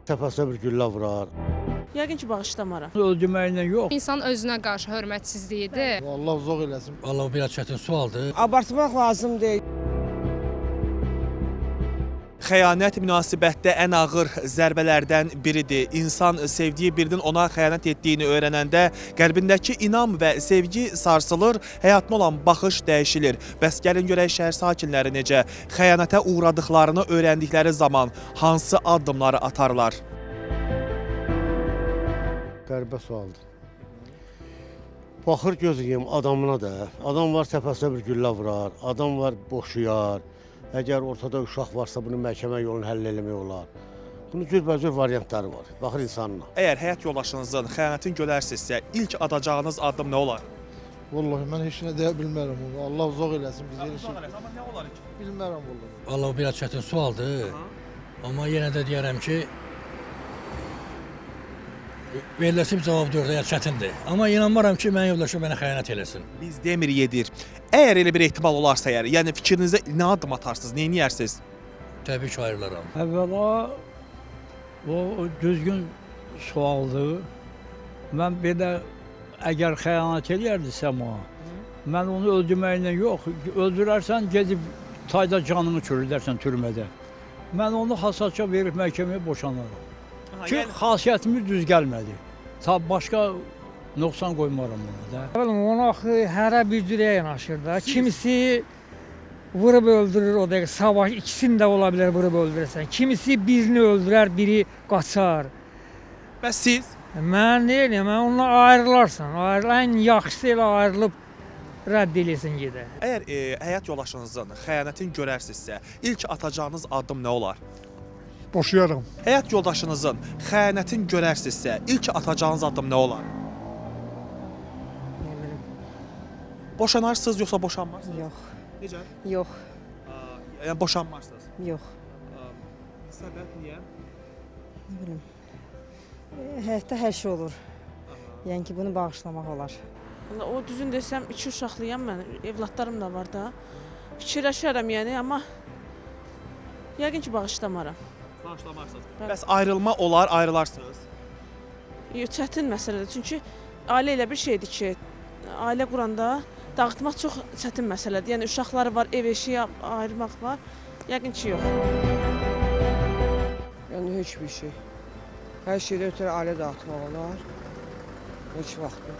Təpəsinə bir güllə vurar. Yəqin ki, bağışlamaram. Öldürməklə yox. İnsanın özünə qarşı hörmətsizliyidir. Allah uzaq eləsin. Vallahi biraz çətin sualdır. Abartmaq lazım deyil. Xəyanət münasibətdə ən ağır zərbələrdən biridir. İnsan sevdiyi birinin ona xəyanət etdiyini öyrənəndə qəlbindəki inam və sevgi sarsılır, həyatına olan baxış dəyişilir. Bəs gəlin görək şəhər sakinləri necə xəyanətə uğradıqlarını öyrəndikləri zaman hansı addımları atarlar? Qəribə sualdır. Baxır gözləyim adamına da. Adam var təpəsinə bir güllə vurar, adam var boşuyar. Əgər ortada uşaq varsa bunu məhkəmə yolunu həll eləmək olar. Bunun cürbəcür variantları var. Baxır insanına. Əgər həyat yoldaşınızın xəyanətini görərsinizsə, ilk atacağınız addım nə olar? Vallahi mən heç nə deyə bilmərəm onu. Allah uzaq eləsin bizi elə şey. Amma nə olar ki? Bilmərəm vallahi. Vallahi biraz çətin sualdır. Amma yenə də deyərəm ki, veriləsi bir cavab deyir, yəni çətindir. Amma inanmaram ki, mənim yoldaşım mənə xəyanət eləsin. Biz demir yedir. Əgər elə bir ehtimal olarsa əgər, yəni fikrinizdə nə addım atarsınız, nə edərsiniz? Təbii ki, ayrılaram. Əvvəla o düzgün sualdır. Mən belə əgər xəyanət eləyərdisə o, mən onu öldürməklə yox, öldürərsən gedib tayda canını çürüdərsən türmədə. Mən onu hasarca verib məhkəməyə boşanaram. Ki xasiyyətimiz düz gəlmədi. Ta başqa nöqsan qoymaram ona da. Oğlum, ona axı hərə bir cürə yanaşır da. Kimisi vurub öldürür o dəqiqə, savaş ikisini də ola bilər vurub öldürəsən. Kimisi birini öldürər, biri qaçar. Bəs siz? Mən nə eləyim? Mən onunla ayrılarsan. Ən yaxşısı elə ayrılıb rədd eləyəsən gedə. Əgər həyat yoldaşınızın xəyanətini görərsinizsə, ilk atacağınız addım nə olar? Boşuyaram. Həyat yoldaşınızın xəyanətini görərsinizsə, ilk atacağınız addım nə olar? Nə bilim. Boşanarsınız yoxsa boşanmarsınız? Yox. Necə? Yox. Yəni boşanmarsınız. Yox. Səbəb niyə? Nə bilim. Həyatda hər şey olur. Yəni ki, bunu bağışlamaq olar. O düzün desəm, iki uşaqlıyam mən, evladlarım da var da. Fikirləşərəm yəni, amma yəqin ki, bağışlamaram. Bağışlamarsınız. Bəli. Bəs ayrılma olar, ayrılarsınız. Yox, çətin məsələdir. Çünki ailə elə bir şeydir ki, ailə quranda dağıtmaq çox çətin məsələdir. Yəni uşaqları var, ev eşiyi ayırmaq var. Yəqin ki, yox. Yəni heç bir şey. Hər şeydən ötürü ailə dağıtmaq olar. Heç vaxt.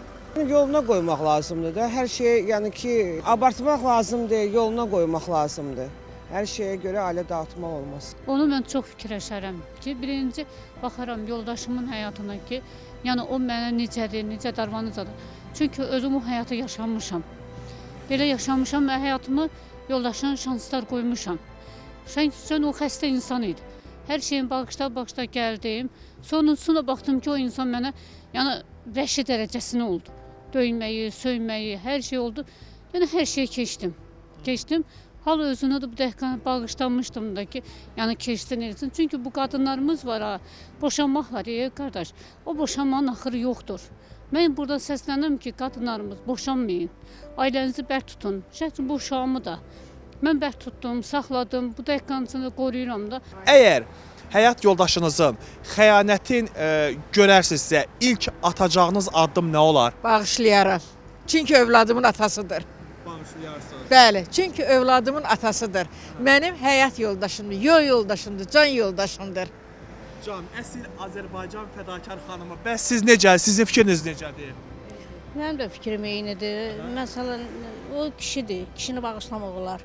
Yoluna qoymaq lazımdır da. Hər şeyi, yəni ki, abartmaq lazım deyil, yoluna qoymaq lazımdır. Hər şeyə görə ailə dağıtmaq olmaz. Onu mən çox fikirləşərəm ki, birinci baxaram yoldaşımın həyatına ki, yəni o mənə necədir, necə davranıcadır. Çünki özüm o həyatı yaşamışam. Belə yaşamışam və həyatımı yoldaşına şanslar qoymuşam. Şəxsən o xəstə insan idi. Hər şeyin bağışla gəldim. Sonuncusuna baxdım ki, o insan mənə yəni vəhşi dərəcəsinə oldu. Döyməyi, söyməyi, hər şey oldu. Yəni hər şeyə keçdim. Keçdim. Hal özünə də bu dəqiqə bağışlamışdım da ki, yəni keçsin etsin. Çünki bu qadınlarımız var ha, boşanmaq var qardaş. O boşanmanın axırı yoxdur. Mən burada səslənirəm ki, qadınlarımız boşanmayın. Ailənizi bərk tutun. Şəxsən bu uşağımı da mən bərk tutdum, saxladım. Bu dəqiqənin içində qoruyuram da. Əgər həyat yoldaşınızın xəyanətin görərsinizsə, ilk atacağınız addım nə olar? Bağışlayaram. Çünki övladımın atasıdır. Bağışlayarsınız. Bəli, çünki övladımın atasıdır. Mənim həyat yoldaşımdır, yol yoldaşımdır, can yoldaşımdır. Can, əsl Azərbaycan fədakar xanımı. Bəs siz necə? Sizin fikriniz necədir? Mənim də fikrim eynidir. Məsələn, o kişidir, kişini bağışlamaq olar.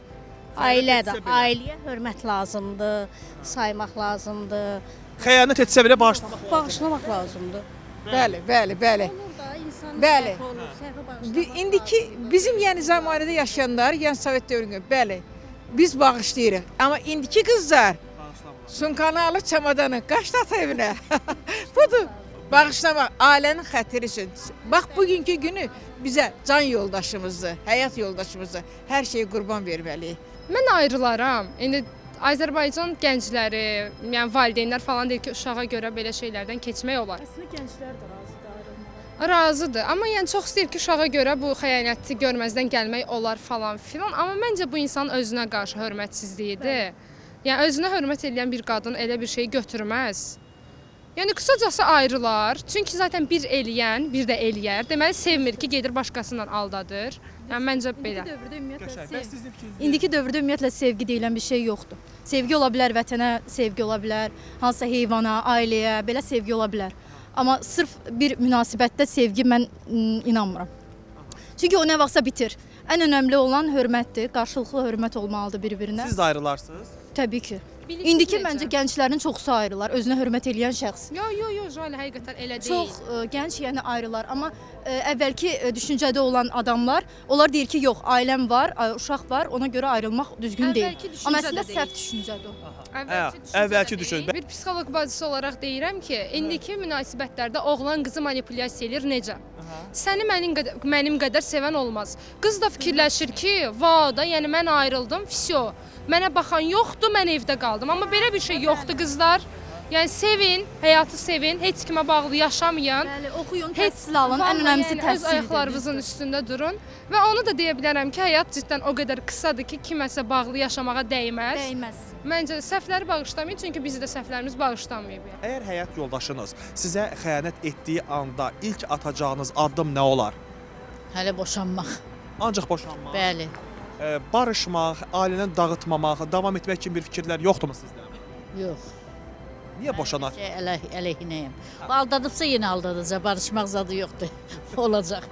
Ailədir, ailəyə hörmət lazımdır, saymaq lazımdır. Xəyanət etsə belə bağışlamaq lazımdır. Bağışlamaq lazımdır. Bəli, bəli, bəli. Bəli. İndiki bizim yəni zamanədə yaşayanlar, yəni Sovet dövründə, bəli, biz bağışlayırıq. Amma indiki qızlar sumkanı alır çamadanı, qaçdı ata evinə. Budur. Bağışlamaq ailənin xətiri üçün. Bax bugünkü günü bizə can yoldaşımızdır, həyat yoldaşımızdır. Hər şeyi qurban verməliyik. Mən ayrılaram. İndi Azərbaycan gəncləri, yəni valideynlər falan deyir ki, uşağa görə belə şeylərdən keçmək olar. Əslində gənclər də razıdır ayrılmağa. Razıdır. Amma yəni çox istəyir ki, uşağa görə bu xəyanəti görməzdən gəlmək olar falan filan. Amma məncə bu insanın özünə qarşı hörmətsizliyidir. Yəni özünə hörmət edən bir qadın elə bir şeyi götürməz. Yəni qısacası ayrılar. Çünki zaten bir eləyən, bir də eləyər. Deməli sevmir ki, gedir başqasından aldadır. Yəni məncə belə. İndiki dövrdə ümumiyyətlə sevgi deyilən bir şey yoxdur. Sevgi ola bilər vətənə, sevgi ola bilər, hansısa heyvana, ailəyə, belə sevgi ola bilər. Amma sırf bir münasibətdə sevgi mən inanmıram. Çünki o nə vaxtsa bitir. Ən önəmli olan hörmətdir, qarşılıqlı hörmət olmalıdır bir-birinə. Siz də ayrılarsınız? Təbii ki. Bilirsiniz İndiki necə? məncə gənclərin çoxusu ayrılar, özünə hörmət eləyən şəxs. Yo, yo, yo, Jalə həqiqətən elə deyil. Çox gənc, yəni ayrılar. Amma əvvəlki düşüncədə olan adamlar, onlar deyir ki, yox, ailəm var, uşaq var, ona görə ayrılmaq düzgün deyil. Əvvəlki düşüncə Amma də əslində deyil. səhv düşüncədir o. Əvvəlki düşüncə. Bir psixoloq bacısı olaraq deyirəm ki, indiki münasibətlərdə oğlan qızı manipulyasiya eləyir necə? Səni mənim qədər sevən olmaz. Qız da fikirləşir ki, va da, yəni mən ayrıldım, vəsyo. Mənə baxan yoxdur, mən evdə qaldım. Amma belə bir şey yoxdur qızlar. Yəni sevin, həyatı sevin, heç kimə bağlı yaşamayın. Bəli, oxuyun, təhsil alın. Ən önəmlisi yəni, öz təhsildir. ayaqlarınızın üstündə durun və onu da deyə bilərəm ki, həyat cidden o qədər qısadır ki, kiməsə bağlı yaşamağa dəyməz. Dəyməz. Məncə səhvləri bağışlamayın, çünki bizi də səhvlərimiz bağışlanmayıb. Yəni. Əgər həyat yoldaşınız sizə xəyanət etdiyi anda ilk atacağınız addım nə olar? Hələ boşanmaq. Ancaq boşanmaq. Bəli. Barışmaq, ailəni dağıtmamaq, davam etmək kimi bir fikirlər yoxdurmu sizdə? Yox. Niyə boşanaq? Əleyhinəyəm. Aldadıbsa yenə aldadacaq, barışmaq zadı yoxdur. Olacaq.